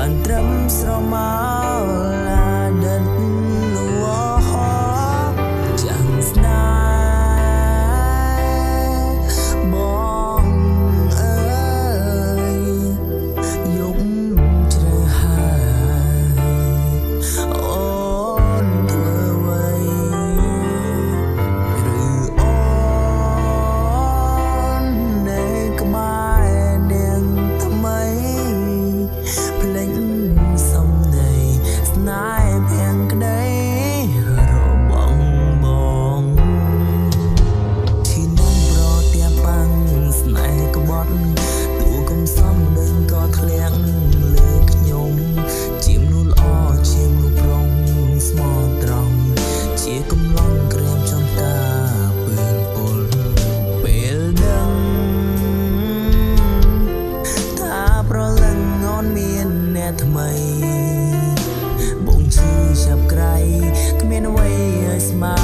បានត្រឹមស្រមោលអាដិតលួចាំងស្នេហ៍បងអើយ យំជ្រៅហើយ អូនធ្វើអ្វី ឬអូននៅក្បែរនាងថ្មី ភ្លេចសំដីស្នេហ៍ភាំងក្តីរបស់បង ឈឺនឹងប្រទះបាំងស្នេហ៍ក្បត់ ទូកំសំដឹងក៏ធ្លាក់លើខ្ញុំ ជាមនុស្សល្អ ជាមនុស្សប្រុងស្មោះត្រង់ ជាកំឡុងក្រៀមចំការពឿនពល ពេលដឹងថាប្រលឹងអូនមានអ្នកថ្មី បងឈឺចាប់ក្រៃ គ្មានអ្វីឲ្យស្មើ